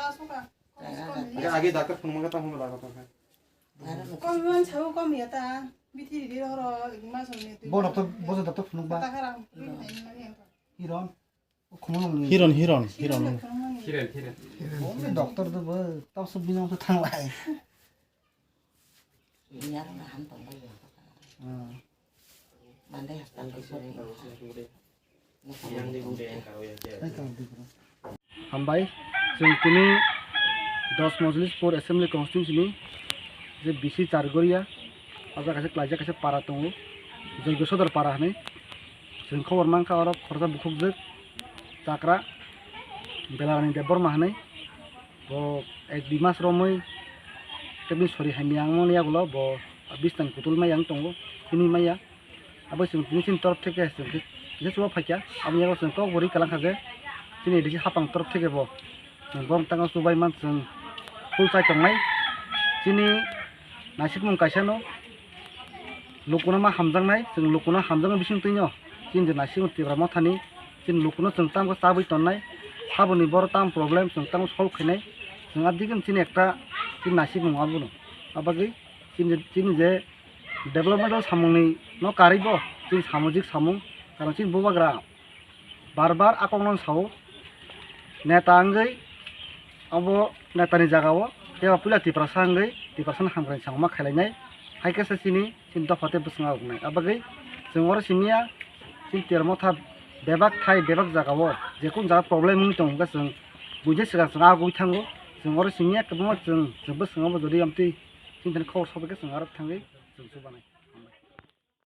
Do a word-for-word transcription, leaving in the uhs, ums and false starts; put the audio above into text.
Age, age doctor phone mangka tamo doctor phone kha. Kom man chau kom ya ta. Bithi di ro ro ma song ni tu. Bo doctor, bo doctor phone ba. Ta kara. Hiron. Khumulwng ni. Hiron, Hiron, Hiron. Hiron, Hiron. Bo doctor do bo tau sub binong to thang lai. Yar na ham tong lai. Hmm. Mande hospital sori. Hambai, chwng tini dos Mojlispur Assembly Constituency ni je bisi Chargoria, o jaga kaisa klaijak kaisa para tongo, Joygo Sodor para hinwi. Chwng khobor mankha oro khoroksa bukhukjwk chakra Belarani Debbarma hinwi. Bo ek dui mas romwi tebini sori hamya wngmani yagulo bo bistan kutul maya wng tongo, himwi maya. Abo chwng tini chini torop theke chwng khe kisa chuba phaikha. Aboni yago chwng kok bo ri kwlangkha je chini A D C hapang torop theke bo chwng borok tangma chubai man chwng phul chai tongnai. Chini naisikmung kaisa no lukuno ma hamjaknai, chwng lukuno hamjaknai bising twino chini je naisikmung Tipra Mothani chini lukuno chwng tamo chabwi tonnai. Saboni borok tamo problem chwng tamo solve khainai. Chwng adikhe chini ekta chini naisikmung abono. Abagwi chini, chini je development o samungni no karwi bo chini samajik samung, karon chini bubagra bar bar a kokno sao neta wngwi abo netani jagao tei puila Tiprasa wngwi Tiprasani hamkrai samung ma khailainai, hai khe se chini, chini dopha tei bwskango wngnai. Abagwi chwng oro simiya chini Tipra Motha bebak thai bebak jagao jekunu jaga problem wngwi tongo hwnkhe chwng buini swkang chwng agwi thango. Chwng oro simiya kwbangma chwng, chwng bwskango bo jodi amtwi chini thani khobor sobai khe chwng aro thangwi chwng chubanai.